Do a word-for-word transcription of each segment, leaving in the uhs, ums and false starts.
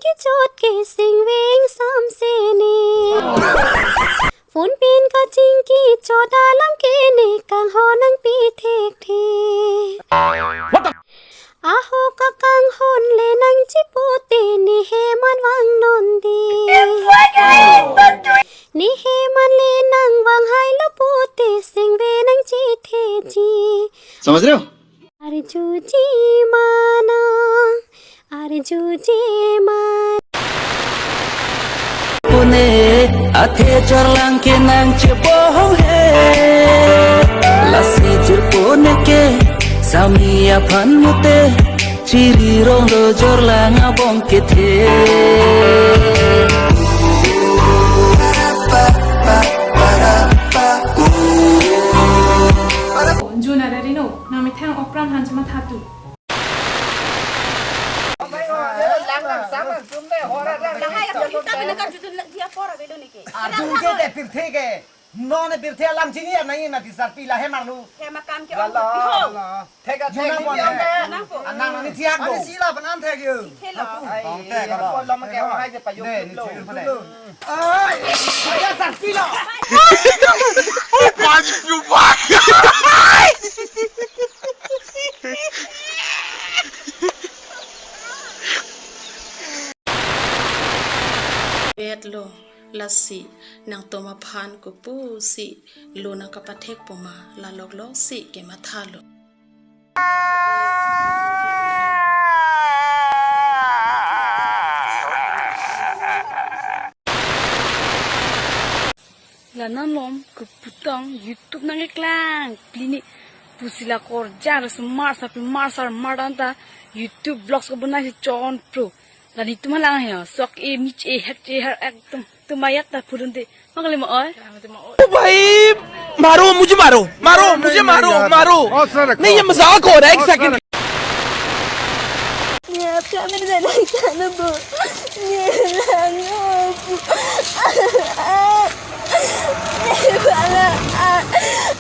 Kechot ke singveng samse ne. Phone pen kachingki chot alam ke ne kanghon nangpi thekthe. Ahok akanghon le nangchipote ne heman vangnon di. Ne heman le nangvang hailo pote singve nangchitheji. समझ रहे हो? Arjuji mana, arjuji mana. Pune athe chorlang ke nangchebohong he. Lasi jirpo ne ke sami aphan mute chiri rong lo jorlang abong kethe. Jun ada rino, nang methang opran han chama thatu. Arjun ke te pirthe ke. Non pirthe alam chini ya nai mati sarpi la he marlu. He makam ke on. Thek a thek. Juna bon. Nang ko. Anang nang ni thiak do. Ani sila panan thek yo. Thelo. Ai, ko lom ke hai je payo. Ne, ni thek pale. Ai, ya sarpi lo. Oh, paju pak. Pet lo, lasi nangtum aphan kopusi lo nangkapathek poma, la loklok si kemathalo. La nangtum keputang YouTube nangkeklang, pini pusi la korja, smart, sapi smart, smart anta YouTube vlogs kebonai si chon pro. La netum alang he, sok e, mich e, hek e, her ekdom, tum ayat ta phulun de. Mangle mo oi. ओ भाई, मारो, मुझे मारो, मारो, मुझे मारो, मारो। नहीं, ये मजाक हो रहा है, एक second. Ni apsa min sa nang sana bu. Ni lang bu. Ni bala.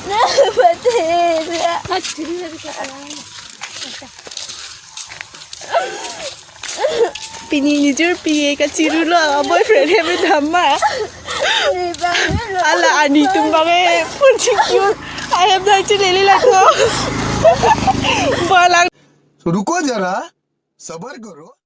Na patela. Pini nijor P A kachiru lo, boyfriend hem dhamma. Ni bala. Ala ani tum bang e, pun chikur. Ahem dang chilele lako. Balang. तो रुको जरा, सबर करो।